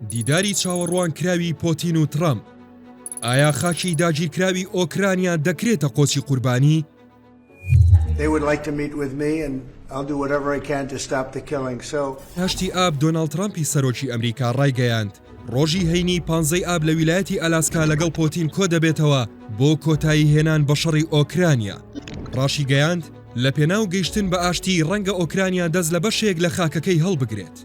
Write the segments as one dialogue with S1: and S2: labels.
S1: دیداری چاوەڕوانکراوی پۆتین و ترەمپ، ئایا خاکی داگیرکراوی ئۆکرانیا دەکرێتە قۆچی قوربانی؟ هەشتی ئاب دۆناڵد ترەمپی سەرۆکی ئەمریکا ڕایگەیاند، ڕۆژی هەینی پانزەی ئاب لە ویلایەتی ئالاسکا لەگەڵ پۆتین کۆدەبێتەوە بۆ کۆتایی هێنان بە شەڕی ئۆکرانیا. ڕاشیگەیاند، لەپێناو گەیشتن بە ئاشتی ڕەنگە ئۆکرانیا دەست لە بەشێک لە خاکەکەی هەڵبگرێت.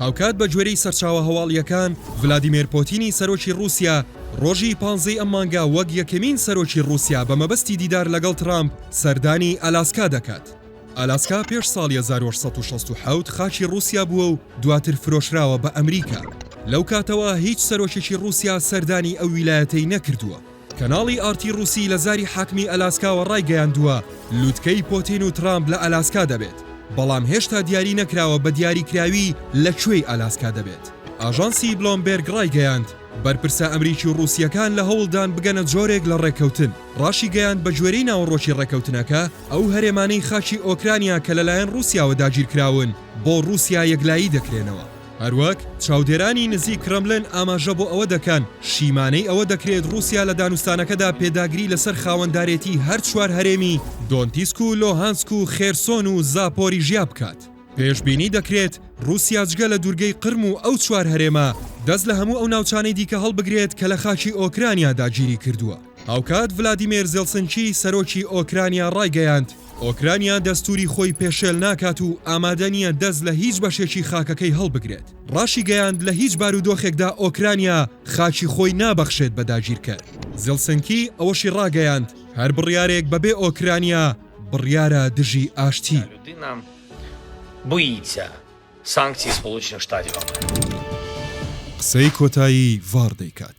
S1: هاوکات بە گوێرەی سەرچاوە هەواڵییەکان، ڤلادیمێر پۆتینی سەرۆکی ڕووسیا ڕۆژی پانزەی ئەم مانگە وەک یەکەمین سەرۆکی ڕووسیا بە مەبەستی دیدار لەگەڵ ترامپ سەردانی ئالاسکا دەکات. ئالاسکا پێش ساڵی 1867 خاکی ڕووسیا بووە و دواتر فرۆشراوە بە ئەمریکا. لەو کاتەوە هیچ سەرۆکێکی ڕووسیا سەردانی ئەو ویلایەتەی نەکردووە. کەناڵی ئاڕتی ڕووسی لە زاری حاکمی ئەلاسکاوە ڕایگەیاندووە، لوتکەی پۆتین و ترامپ لە ئەلاسکا دەبێت، بەڵام هێشتا دیاری نەکراوە بە دیاریکراوی لە کوێی ئالاسکا دەبێت. ئاژانسی بلۆمبێرگ ڕایگەیاند، بەرپرسە ئەمریکی و ڕووسییەکان لە هەوڵدان بگەنە جۆرێک لە ڕێککەوتن. ڕاشیگەیاند، بەگوێرەی ناوەڕۆکی ڕێککەوتنەکە، ئەو هەرێمانەی خاکی ئۆکرانیا کە لەلایەن ڕووسیاوە داگیرکراون، بۆ ڕووسیا یەکلایی دەکرێنەوە. هەروەک چاودێرانی نزیک کرملن ئاماژە بۆ ئەوە دەکەن، شیمانەی ئەوە دەکرێت ڕووسیا لە دانوستانەکەدا پێداگری لەسەر خاوەندارێتی هەر چوار هەرێمی دۆنتیسک و لۆهانسک و خێرسۆن و زاپۆریژیا بکات. پێشبینی دەکرێت ڕووسیا جگە لە دوورگەی قرم و ئەو چوار هەرێمە، دەست لە هەموو ئەو ناوچانەی دیکە هەڵبگرێت کە لە خاکی ئۆکرانیا داگیری کردووە. هاوکات ڤلادیمێر زێڵسنکی سەرۆکی ئۆکرانیا ڕایگەیاند، ئۆکرانیا دەستووری خۆی پێشێل ناکات و ئامادە نییە دەست لە هیچ بەشێکی خاکەکەی هەڵبگرێت. ڕاشیگەیاند لە هیچ بارودۆخێکدا ئۆکرانیا خاکی خۆی نابەخشێت بە داگیرکەر. زێڵسنکی ئەوەشی ڕاگەیاند، هەر بڕیارێک بەبێ ئۆکرانیا بڕیارە دژی ئاشتی. قسەی کۆتایی ڤاڕ دەیکات.